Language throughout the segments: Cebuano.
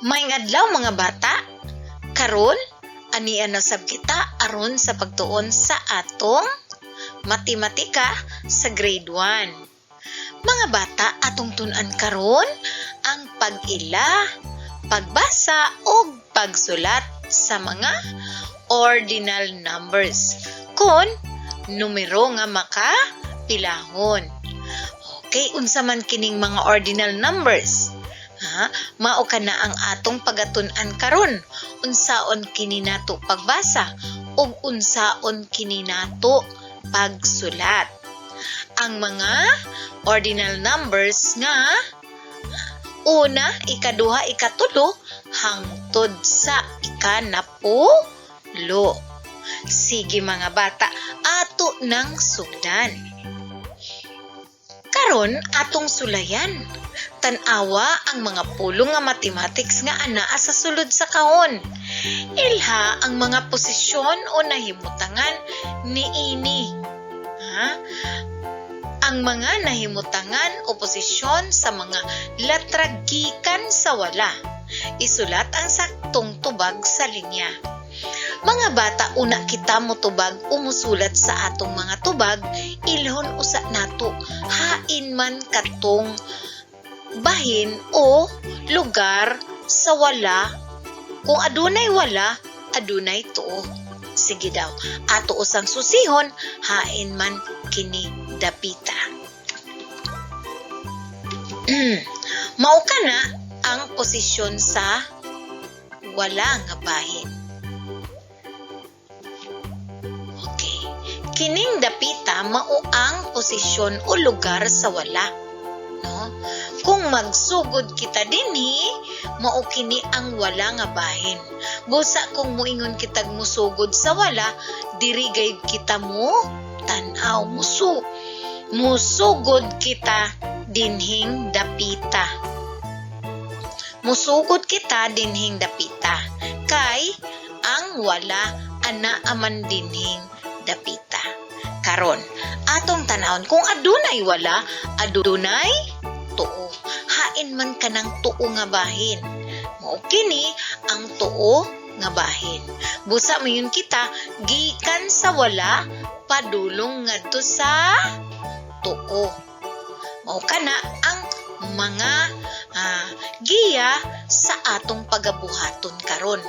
Maayong adlaw, mga bata. Karon, ania na sab kita aron sa pagtuon sa atong matematika sa Grade 1. Mga bata, atong tun-an karon ang pag-ila, pagbasa ug pagsulat sa mga ordinal numbers kon numero nga makapilahon. Okay, unsa man kining mga ordinal numbers? Ha? Mao kana ang atong pagatun-an karon. Unsaon kini nato pagbasa ug unsaon kini nato pagsulat? Ang mga ordinal numbers nga una, ikaduha, ikatulo hangtod sa ikanapulo. Sige, mga bata, ato nang sugdan. Karon, atong sulayan. Tan-awa ang mga pulong nga mathematics nga anaa sa sulod sa kahon. Ilha ang mga posisyon o nahimutangan niini. Ha? Ang mga nahimutangan o posisyon sa mga letra gikan sa wala. Isulat ang saktong tubag sa linya. Mga bata, una kita motubag o musulat sa atong mga tubag, ilhon usa nato hain man katong bahin o lugar sa wala. Kung adunay wala, adunay tuo. Sige daw, ato usang susihon hain man kini dapita. Mao kana ang posisyon sa wala nga bahin. Okay. Kining dapita mao ang posisyon o lugar sa wala. No? Kung magsugod kita dinhi, mao kini ang wala nga bahin. Busa kung muingon kitag musugod sa wala, diri gayud kita mo tan-aw, musugod kita dinhing dapita. Musugod kita dinhing dapita kay ang wala anaa man dinhing dapita. Karon, atong tanawon kung adunay wala, adunay tuo. Hain man kanang tuo nga bahin? Mao kini ang tuo nga bahin. Busa moingon kita gikan sa wala padulong ngadto sa tuo. Mao kana ang mga giya sa atong pagabuhaton karon.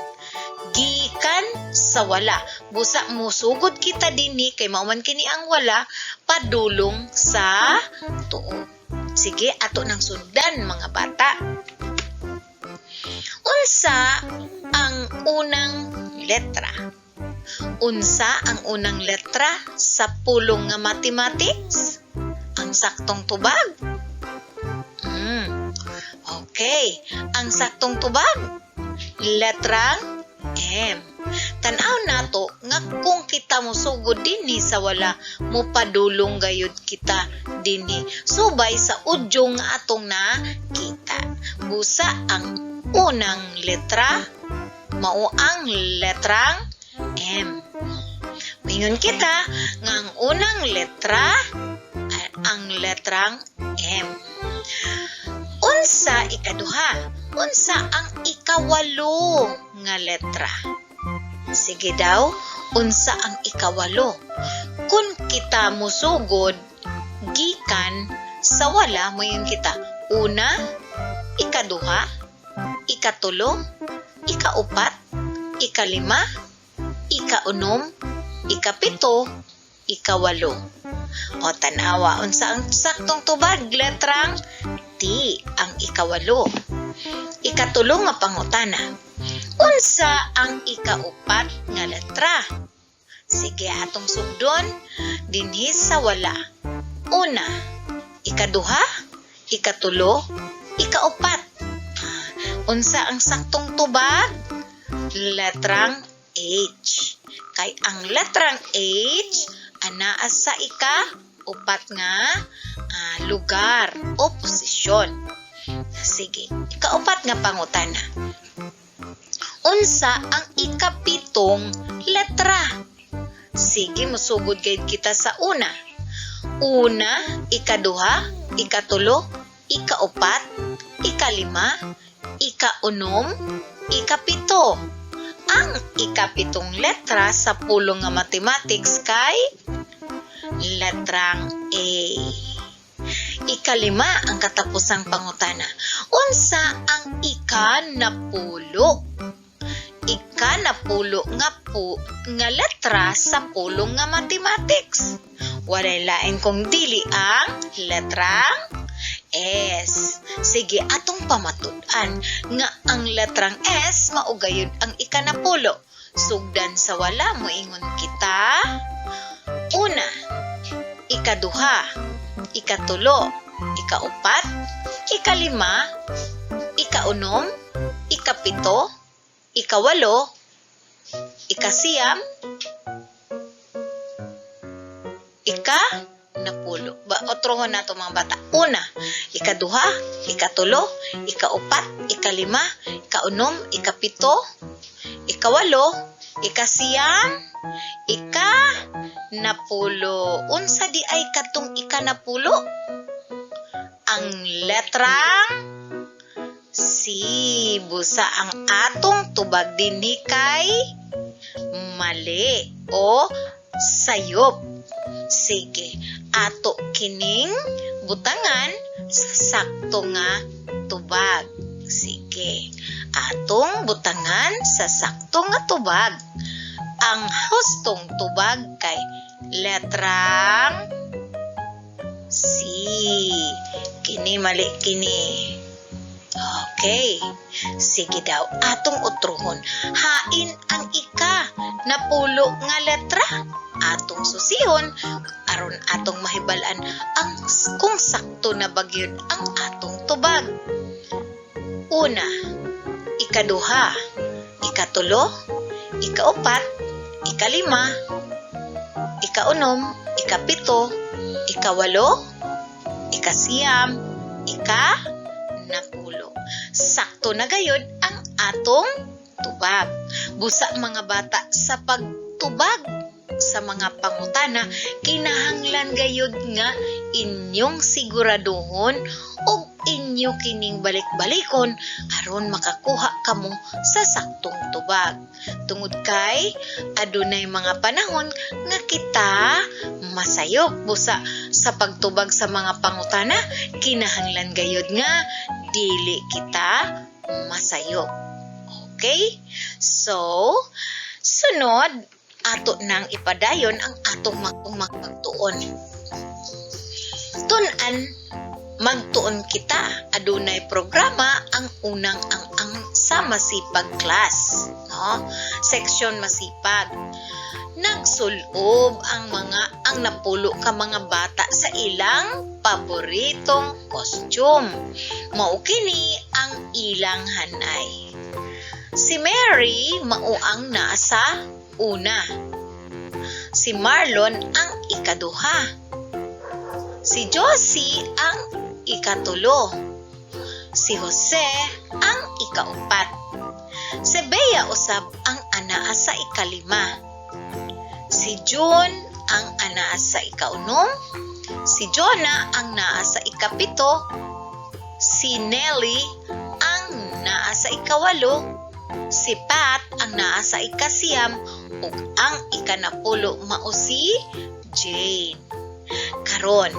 Gikan sa wala. Busa musugod kita dinhi kay mao man kini ang wala padulong sa tuo. Sige, ato nang sundan, mga bata. Unsa ang unang letra? Unsa ang unang letra sa pulong nga mathematics? Ang saktong tubag? Okay, ang saktong tubag, letrang M. Tan-aw nato nga kung kita mosugod dinhi sa wala, mopadulong gayud kita dinhi subay sa udyong nga atong nakita. Busa ang unang letra mao ang letrang M. Moingon kita nga ang unang letra ay ang letrang M. Unsa ikaduha? Unsa ang ikawalo nga letra? Sige daw, unsa ang ikawalo? Kung kita musugod gikan sa wala, moingon kita una, ikaduha, ikatulo, ikaupat, ikalima, ikaunom, ikapito, ikawalo. O tanawa, unsa ang saktong tubag? Letrang T ang ikawalo. Ikatulo nga pangutana. Unsa ang ikaupat nga letra? Sige, atong sugdon dinhi sa wala. Una, ikaduha, ikatulo, ikaupat. Unsa ang saktong tubag? Letrang H. Kay ang letrang H anaa sa ika-upat nga lugar o posisyon. Sige, ikaupat nga pangutana. Unsa ang ikapitong letra? Sige, musugod gayud kita sa una. Una, ikaduha, ikatulo, ikaupat, ikalima, Ikaunom, ikapito. Ang ikapitong letra sa pulong nga mathematics kay letrang A. Ikalima ang katapusang pangutana. Unsa ang ikanapulo? Ikanapulo nga po nga letra sa pulong nga mathematics. Walay lain kung dili ang letrang S. Sige, atong pamatud-an nga ang letrang S mao gayud ang ikanapulo. Sugdan sa wala, moingon kita. Una, ikaduha, ikatulo, ikaupat, ikalima, ikaunom, ikapito, ikawalo, ikasiyam, ikanapulo. Ba, otrohon nato, mga bata. Una, ikaduha, ikatulo, ikaupat, ikalima, ikaunom, ikapito, ikawalo, ikasiyam, ikanapulo. Unsa diay katong ikanapulo? Ang letrang C. Busa ang atong tubag dinhi kay mali o sayop. Sige, ato kining butangan sa sakto nga tubag. Sige, atong butangan sa sakto nga tubag. Ang hustong tubag kay letrang C. Kini, mali kini. Okay. Sige daw, atong utruhon. Hain ang ikanapulo nga letra? Atong susihon aron atong mahibal-an ang kung sakto na ba gyud ang atong tubag. Una, ikaduha, ikatulo, ikaupat, ikalima, ikaunom, ikapito, ikawalo, ikasiyam, ikanapulo. Sakto na gayud ang atong tubag. Busa, mga bata, sa pagtubag sa mga pangutana, kinahanglan gayud nga inyong siguraduhon ug inyo kining balik-balikon aron makakuha kamo sa saktong tubag. Tungod kay adunay mga panahon nga kita masayop, busa sa pagtubag sa mga pangutana, kinahanglan gayud nga dili kita masayop. Okay? So, sunod, ato nang ipadayon ang atong magtuon. Tun-an, magtuon kita. Adunay programa ang unang ang sa masipag class, no? Section masipag. Nagsulob ang 10 ka mga bata sa ilang paboritong costume. Mao kini ang ilang hanay. Si Mary mao ang nasa una. Si Marlon ang ikaduha. Si Josie ang ikatulo. Si Jose ang ikaupat. Si Bea usab ang anaa sa ikalima. Si June ang anaa sa ikaunom. Si Jonah ang naa sa ikapito. Si Nelly ang naa sa ikawalo. Si Pat ang naa sa ikasiyam ug ang ikanapulo mao si Jane. Karon,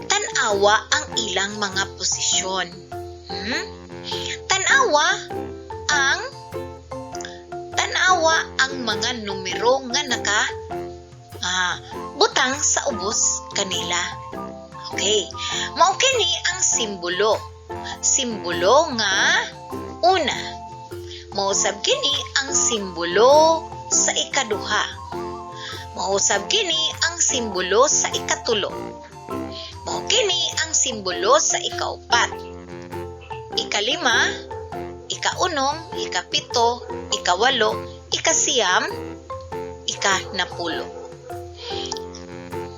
tan-awa ang ilang mga posisyon. Tan-awa ang mga numero nga naka butang sa ubos kanila. Okay. Mao kini ang simbolo. Simbolo nga una. Mao sab kini ang simbolo sa ikaduha. Mao sab kini ang simbolo sa ikatulo. Mao kini ang simbolo sa ikaupat. Ikalima, ikaunom, ikapito, ikawalo, ikasiyam, ikanapulo.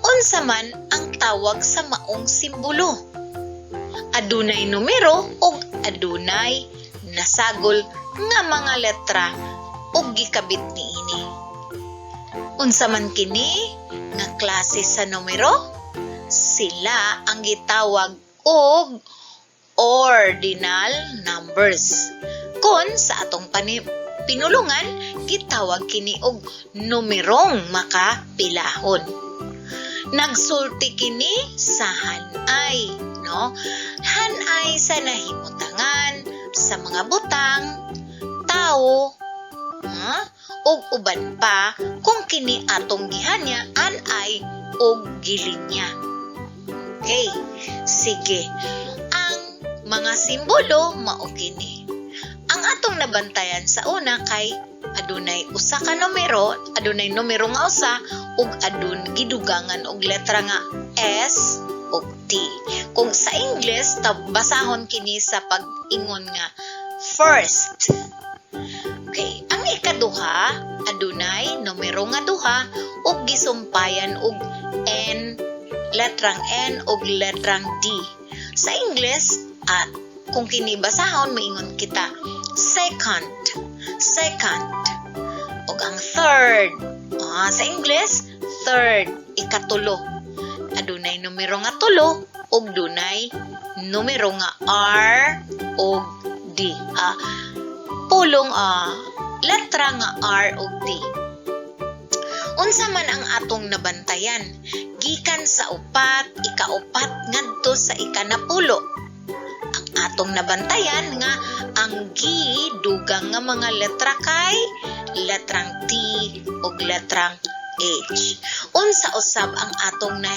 Unsa man ang tawag sa maong simbolo? Adunay numero ug adunay nasagol nga mga letra ug gikabit niini. Unsa man kini nga klase sa numero? Sila ang gitawag og Ordinal numbers. Kon sa atong pinulungan, gitawag kini og numerong makapilahon. Nagsulti kini sa hanay, no? Hanay sa nahimutangan, sa mga butang, tao, ha? Ug uban pa kung kini atong gihanya anay og gilinya. Okay, sige. Ang mga simbolo mao kini. Ang atong nabantayan sa una kay adunay usa ka numero, adunay numero nga usa ug adun gidugangan og letra nga S ug T. Kung sa English, basahon kini sa pag-ingon nga "first". Okay, ang ikaduha, adunay numero nga duha ug gisumpayan og N, letrang N ug letrang D. Sa English, at kung kini basahon, maingon kita "second", "second". Ug ang third, sa English, "third", ikatulo. Adunay numero nga tulo ug dunay numero nga R ug D. Pulong letra nga R ug D. Unsa man ang atong nabantayan gikan sa upat, ikaupat ngadto sa ikanapulo? Ang atong nabantayan nga ang gidugang nga mga letra kay letrang T ug letrang H. Unsa usab ang atong na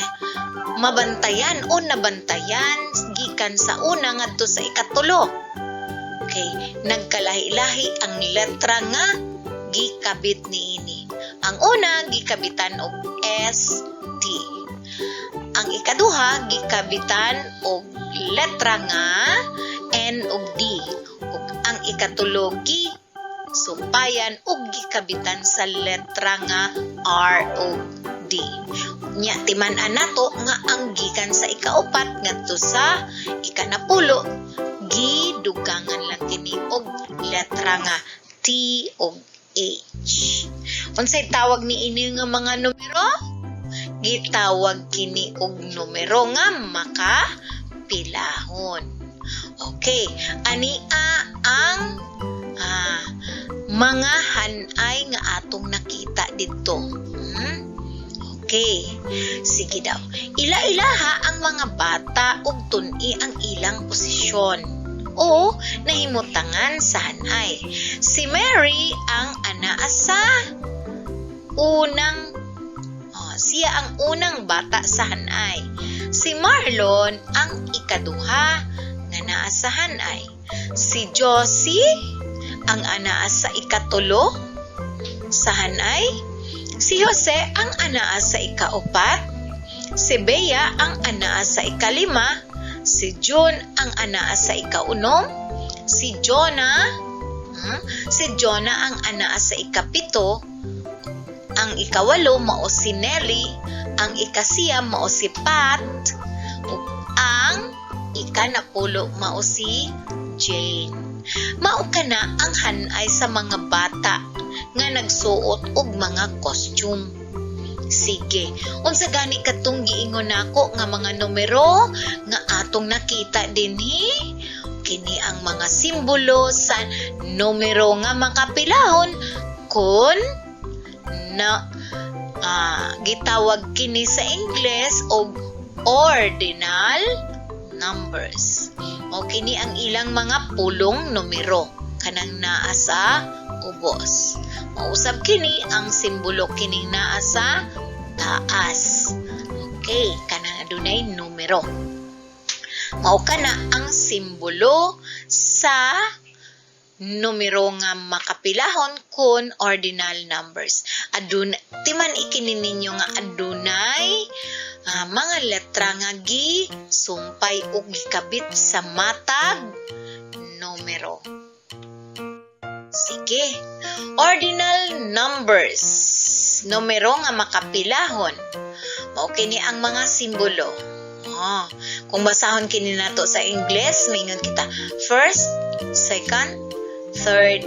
mabantayan o nabantayan gikan sa una ngadto sa ikatulo? Okay, nagkalahi-lahi ang letra nga gikabit niini. Ang una gikabitan og S, T. Ang ikaduha gikabitan og letra nga N ug D. Ug ang ikatulo gi sumpayan og gikabitan sa letra nga R ug D. Nya timan-an nato nga ang gikan sa ikaupat ngadto sa ikanapulo, gidugangan lang kini og letra nga T ug H. Unsay tawag ni ini nga mga numero? Gitawag kini og numero nga makapilahon. Okay, ania ang mga hanay nga atong nakita didto. Okay, sige daw. Ila-ilaha ang mga bata ug tun-i ang ilang posisyon o nahimutangan sa hanay. Si Mary ang anaa sa unang, oh, siya ang unang bata sa hanay. Si Marlon ang ikaduha nga naa sa hanay. Si Josie ang anaa sa ikatulo sa hanay. Si Jose ang anaa sa ikaupat. Si Bea ang anaa sa ikalima. Si June ang anaa sa ikaunom. Si Jonah ang anaa sa ikapito. Ang ikawalo mao si Nelly, ang ikasiyam mao si Pat, ug ang ikanapulo mao si Jane. Mao kana ang hanay sa mga bata nga nagsuot og mga costume. Sige, unsa gani katong giingon nako nga mga numero nga atong nakita dinhi? Kini ang mga simbolo sa numero nga makapilahon kon na gitawag kini sa Ingles og ordinal numbers. O kini ang ilang mga pulong numero kanang naa sa ubos. Mausab kini ang simbolo kining naa sa taas. Okay, kanang adunay numero. Mao kana ang simbolo sa numero nga makapilahon kun ordinal numbers. Adun timan ikini ninyo nga adunay mga letra nga gi sumpay ug gikabit sa matag numero. Sige. Ordinal numbers. Numero nga makapilahon. Mao kini ang mga simbolo. Oh, kung basahon kini nato sa Ingles, maingon kita first, second, third,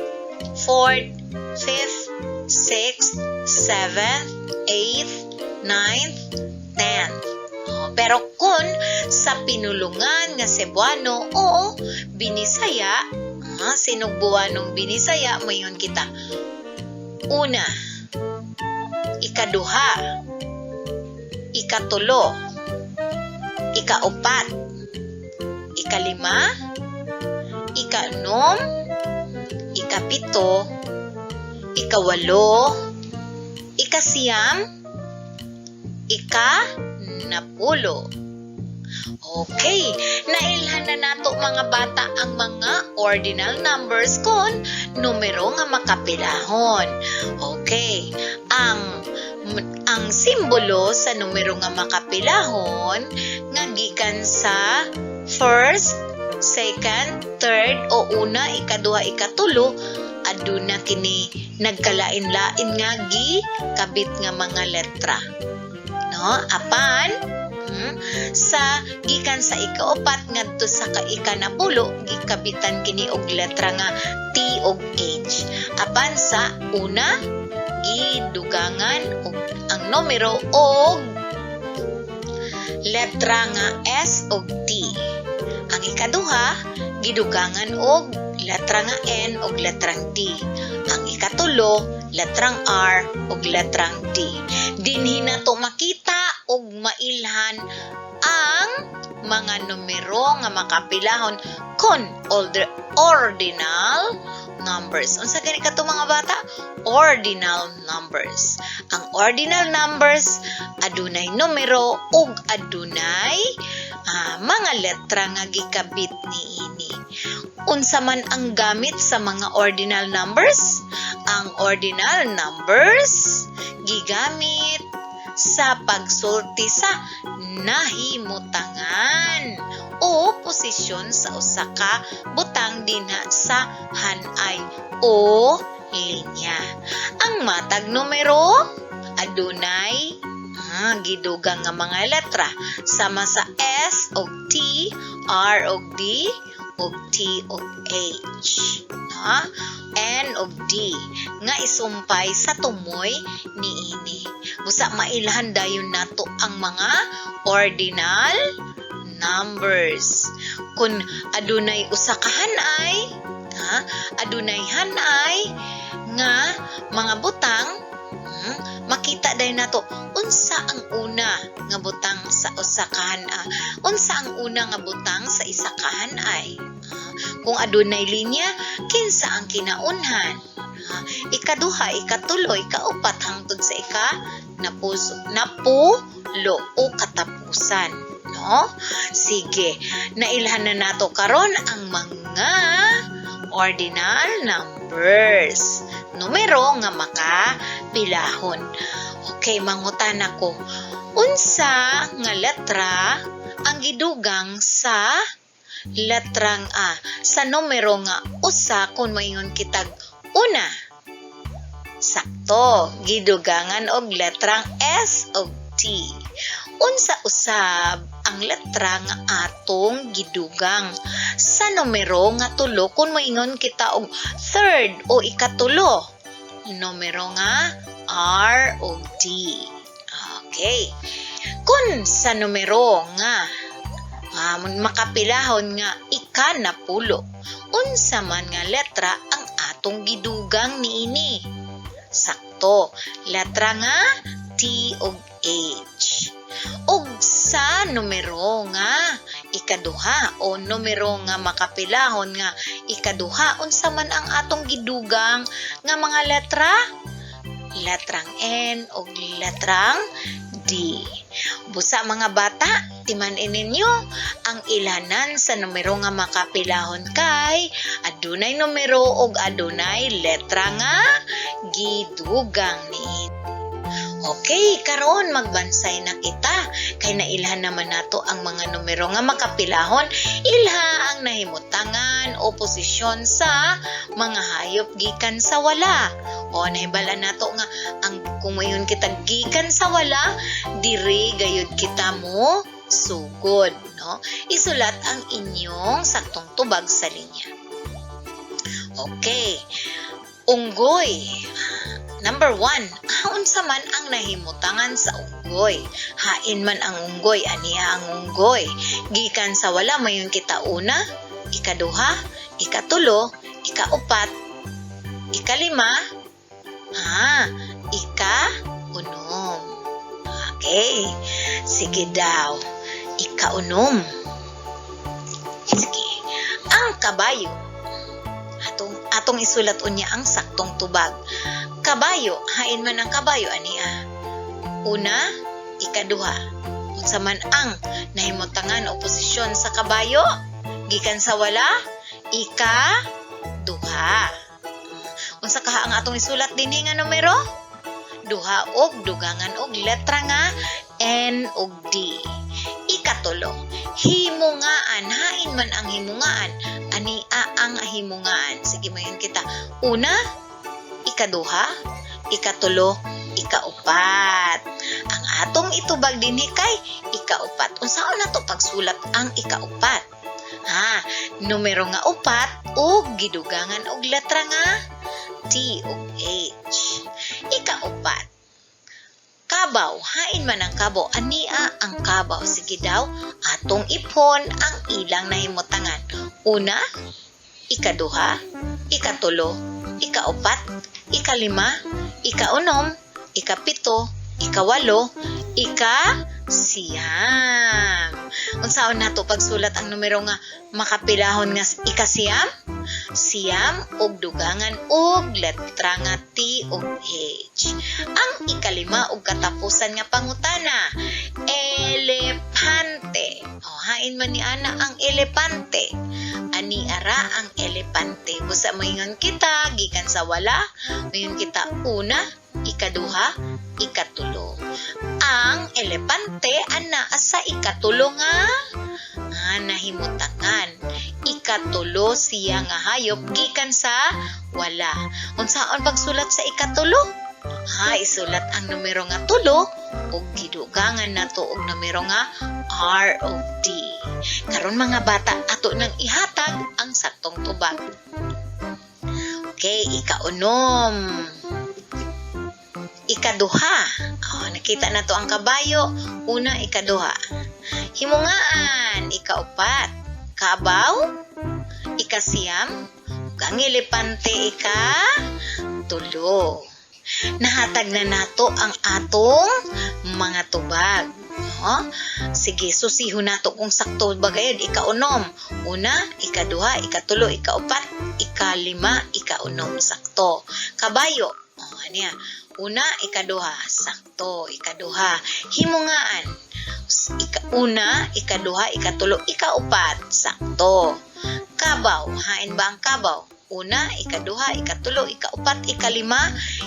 fourth, fifth, sixth, seventh, eighth, ninth, 10th. Oh, No? Pero kung sa pinulungan nga Cebuano o Binisaya, Sinugbuanong Binisaya, moingon kita: Una, ikaduha, ikatulo, ikaupat, ikalima, ikaanom, ikapito, ikawalo, ikasiyam, ika-napulo. Okay, nailhan na nato, mga bata, ang mga ordinal numbers kon numero nga makapilahon. Okay, ang simbolo sa numero nga makapilahon nga gikan sa first, second, third o una, ikaduha, ikatulo, aduna kini nagkalain-lain nga gikabit nga mga letra. No? Apan sa gikan sa ikaupat ngadto sa ikanapulo, gikabitan kini og letra nga T og H. Apan sa una, gidugangan og ang numero og letra nga S og T. Ang ikaduha, gidugangan og letra nga N og letrang D. Ang ikatulo, letrang R og letrang D. Dinhi nato makita og mailhan ang mga numero nga makapilahon kon ordinal numbers. Unsa gani kato, mga bata? Ordinal numbers. Ang ordinal numbers adunay numero ug adunay mga letra nga gikabit niini. Unsa man ang gamit sa mga ordinal numbers? Ang ordinal numbers gigamit sa pagsulti sa nahimutangan o posisyon sa usa ka butang dinha sa hanay o linya. Ang matag numero adunay gidugang nga mga letra sama sa S og T, R og D og T og H. No? N og D nga isumpay sa tumoy niini. Busa mailhan dayon nato ang mga ordinal numbers. Kung adunay usa ka hanay, ha, adunay hanay nga mga butang, makita dayon nato unsa ang una nga butang sa usa ka hanay. Unsa ang una nga butang sa isa ka hanay? Kung adunay linya, kinsa ang kinaunhan? Ikaduha, ikatulo, ikaupat hangtod sa ika napuso, napulo o katapusan, no? Sige, nailhan na nato karon ang mga ordinal numbers. Numero nga makapilahon. Okay, mangutana ko. Unsa nga letra ang gidugang sa letrang A sa numero nga 1 kung moingon kitag una? Sakto, gidugangan og letrang S og T. Unsa usab ang letra nga atong gidugang sa numero nga 3 kung moingon kita og third o ikatulo? Numero nga R og D. Okay. Kung sa numero nga makapilahon nga ikanapulo, unsa man nga letra ang atong gidugang niini? Sakto, letra nga T og H. Ug sa numero nga ikaduha o numero nga makapilahon nga ikaduha, unsa man ang atong gidugang nga mga letra? Letrang N ug letrang D. Busa, mga bata, timan-i ninyo ang ilanan sa numero nga makapilahon kay adunay numero ug adunay letra nga gidugang ni. Okay, karon magbansay na kita kay nailhan naman nato ang mga numero nga makapilahon, ilha ang nahimutangan o posisyon sa mga hayop gikan sa 8. O nahibal-an nato nga ang kung moingon kita gikan sa 8, diri gayud kita mo sugod, no? Isulat ang inyong saktong tubag sa linya. Okay. Unggoy. Number 1, unsa man ang nahimutangan sa unggoy? unggoy. Hain man ang unggoy? Ania ang unggoy. Gikan sa wala, mayon kita una, ikaduha, ikatulo, ikaupat, ikalima, ika-unom. Okay. Sige daw. Ikaunom. Sige. Ang kabayo. Atong isulat unya ang saktong tubag. Kabayo, hain man ang kabayo? Ania. Una, ikaduha. Unsa man ang nahimutangan o posisyon sa kabayo? Gikan sa wala, ika duha. Unsa kaha ang atong isulat dinhi nga numero? Duha og dugangan og letra nga N ug D. Ikatulo, himungaan. Hain man ang himungaan? Ania ang himungaan. Sige, mayon kita. Una, ikaduha, ikatulo, ikaupat. Ang atong itubag dinhi kay ikaupat. Unsaon nato pagsulat ang ikaupat? Ha, numero nga upat ug gidugangan og letra nga T ug H. Ikaupat. Kabaw, hain man ang kabaw? Ania ang kabaw. Sige daw, atong ipon ang ilang nahimutangan. Una, ikaduha, ikatulo, ikaupat, ikalima, ikaunom, ikapito, ikawalo, ikasiyam. Unsaon nato pagsulat ang numero nga makapilahon nga ikasiyam? Siyam og dugangan og letra nga T ug H. Ang ikalima og katapusan nga pangutana, elepante. O, hain man ni ana ang elepante? Ani ara ang elepante. Busa moingon kita gikan sa wala, moingon kita una, ikaduha, ikatulo. Ang elepante ana sa ikatulo nga nahimutangan. Ikatulo siya nga hayop gikan sa wala. Unsaon pagsulat sa ikatulo? Ha, isulat ang numero nga tulo ug gidugangan nato og numero nga R o D. Karon, mga bata, ato nang ihatag ang saktong tubag. Okay, ikaunom. Ikaduha. Oh, nakita na to ang kabayo. Una, ikaduha. Himungaan, ikaupat. Kabaw, ikasiyam. Ug ang elepante, ika tulo. Nahatag na nato ang atong mga tubag. No? Sige, susihon nato kung sakto ba gayud. Ikaunom. Una, ikaduha, ikatulo, ikaupat, ikalima, ikaunom. Sakto. Kabayo. Oh, ano yan? Una, ikaduha. Sakto. Ikaduha. Himungaan. Una, ikaduha, ikatulo, ikaupat. Sakto. Kabaw. Hain ba ang kabaw? Una, ikaduha, ikatulo, ikaupat, ikalima,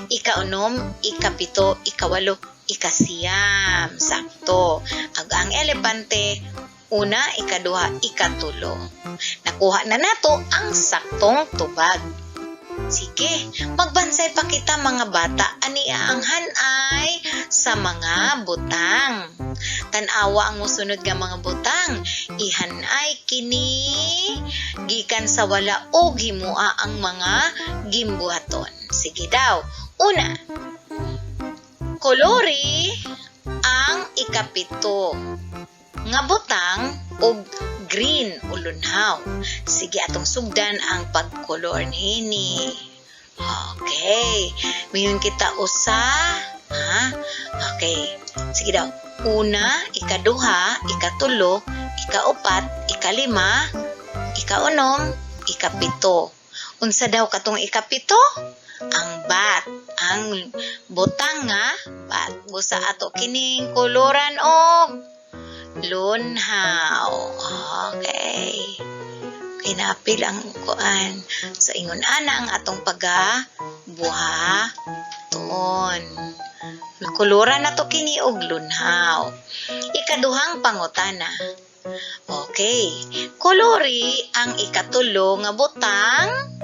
ikaunom, ikapito, ikawalo, ikasiyam. Sakto. Ang elepante, una, ikaduha, ikatulo. Nakuha na nato ang saktong tubag. Sige, magbansay pa kita, mga bata. Ania ang hanay sa mga butang. Tan-awa ang musunod nga mga butang. Ihanay kini gikan sa wala og himua ang mga gimbuhaton. Sige daw. Una, kolori ang ikapito nga butang og green o lunhaw. Sige, atong sugdan ang pagkolor nini. Okay. Mayon kita usa. Ha? Okay. Sige daw. Una, ikaduha, ikatulo, ikaupat, ikalima, ikaunom, ikapito. Unsa daw katong ikapito? Ang bat. Ang butang nga bat. Busa ato kining koloran og lunhaw. Okay. Kinapil ang kuan. So ingon ana ang atong paga buhaton. Koloran na to kini og lunhaw. Ikaduhang pangutana. Okay. Kolori ang ikatulo nga butang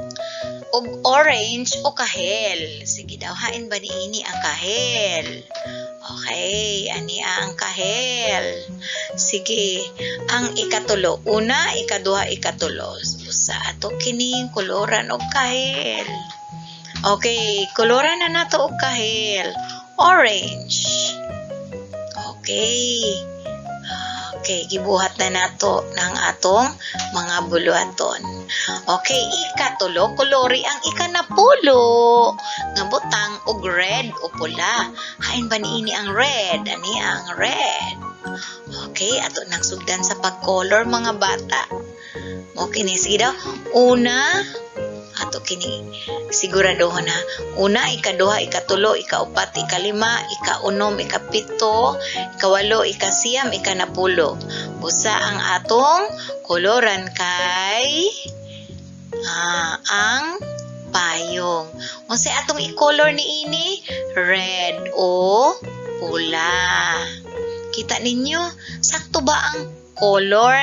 og orange o kahel. Sige daw, hain ba niini ang kahel? Okay, ani ang kahel. Sige, ang ikatulo. Una, ikaduha, ikatulo. Usa ato kining koloran og kahel. Okay, koloran na nato og kahel. Orange. Okay. Okay, gibuhat na nato ng atong mga buluhaton. Okay, ikatulo, kolori ang ikanapulo nga butang og red o pula. Hain ba niini ang red? Ani ang red. Okay, ato nang sugdan sa pag-color, mga bata. Okay ni, sige daw. Una, ato kini siguradohon ha. Una, ikaduha, ikatulo, ikaupat, ikalima, ikaunom, ikapito, ikawalo, ikasiyam, ikanapulo. Busa ang atong koloran kay ang payong. Unsay atong i-color niini? Red o pula. Kita ninyo, sakto ba ang color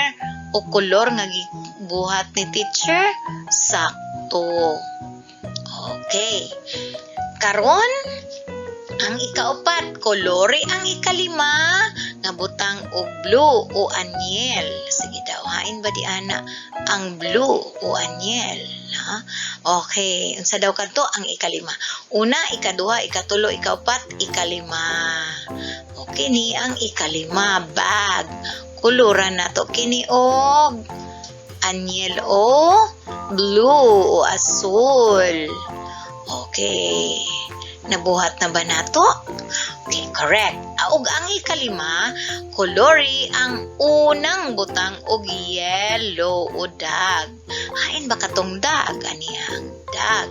o kolor nga gibuhat ni teacher? Sakto. Okay. Karon, ang ikaupat, kolori ang ikalima nga butang og blue o anyel. Sige daw, hain ba di ana ang blue o anyel? Ha? Okay, unsa daw kadto ang ikalima? Una, ikaduha, ikatulo, ikaupat, ikalima. Okay ni ang ikalima, bag. Kuluran nato kini og anyel o blue o asul. Okay. Nabuhat na ba nato? Okay, correct. Ug ang ikalima, kolori ang unang butang og yellow o dag. Hain ba katong dag? Ani ang dag.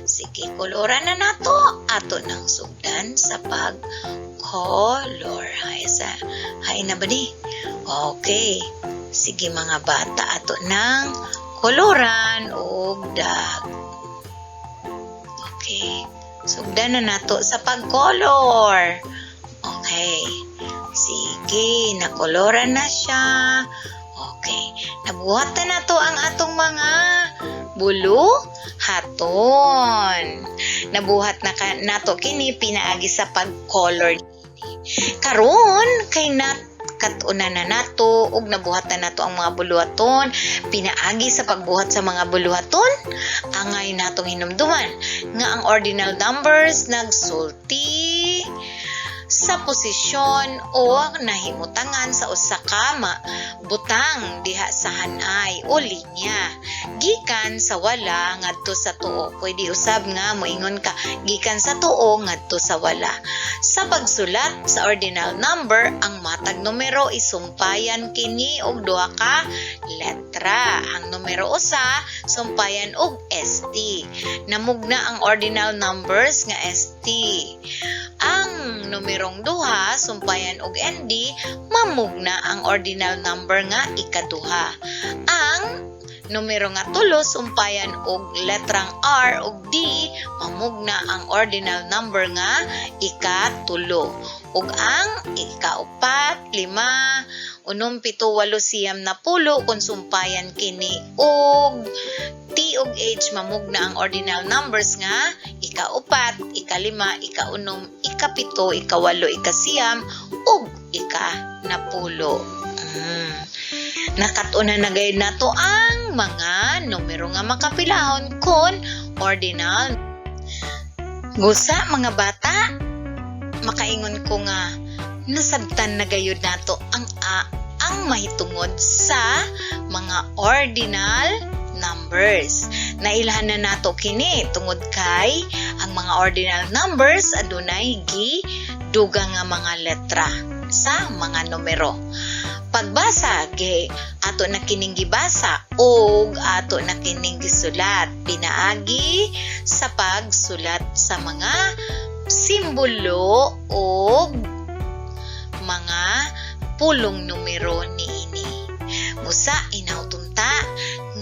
Sige, koloran na nato. Ato nang sugdan sa pag-color. Hay sa hain na ba ni? Okay. Sige, mga bata, ato nang koloran og dag. Okay. Sugdan na nato sa pag-color. Okay. Sige, nakoloran na siya. Okay. Nabuhat na nato ang atong mga buluhaton. Nabuhat na ka, nato kini pinaagi sa pag-color. Karon kay nat-una na nato ug nabuhat na nato ang mga buluhaton pinaagi sa pagbuhat sa mga buluhaton, angay natong hinumduman nga ang ordinal numbers nagsulti sa posisyon o nahimutangan sa usa ka butang diha sa hanay o linya gikan sa wala ngadto sa tuo. Pwede usab nga moingon ka gikan sa tuo ngadto sa wala. Sa pagsulat sa ordinal number, ang matag numero isumpayan kini og duha ka letra. Ang numero 1 sumpayan og ST. Namugna ang ordinal numbers nga ST. Ang numerong duha sumpayan og ND, mamugna ang ordinal number nga ikaduha. Ang numero nga tulo sumpayan og letrang R ug D, mamugna ang ordinal number nga ikatulo. Ug ang ikaupat, lima, unom, pito, walo, siyam, napulo, kung sumpayan kini og T ug H, mamugna ang ordinal numbers nga ikaupat, ikalima, ikaunom, ikapito, ikawalo, ikasiyam, ug ikanapulo. Nakat-unan na gayud nato ang mga numero nga makapilahon kon ordinal. Busa, mga bata, makaingon ko nga nasabtan na gayud nato ang mahitungod sa mga ordinal numbers. Nailhan na nato kini tungod kay ang mga ordinal numbers adunay gi dugang nga mga letra sa mga numero. Pagbasa, ge ato na kining gibasa og ato na kining gisulat pinaagi sa pagsulat sa mga simbolo og mga pulong numero niini. Busa inautunta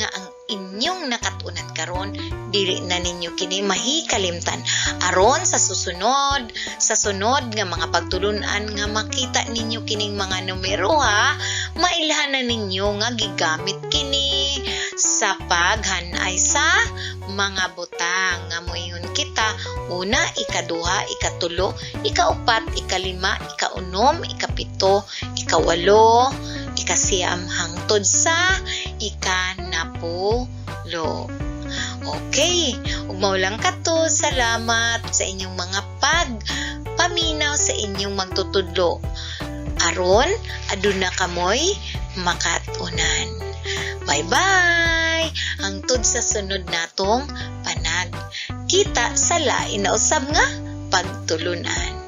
nga ang inyong nakatunan karon dili na ninyo kini mahikalimtan aron sa sunod nga mga pagtulunan nga makita ninyo kining mga numero ha, mailhan na ninyo nga gigamit kini sa paghanay sa mga butang nga moingon kita: una, ikaduha, ikatulo, ikaupat, ikalima, ikaunom, ikapito, ikawalo, ikasiyam, hangtod sa ikanapulo. Okay, ug mao lang kato. Salamat sa inyong mga pagpaminaw sa inyong magtutudlo. Aron aduna kamoy makatunan. Bye-bye! Hangtod sa sunod natong panag kita sa lain na usab nga pagtulunan.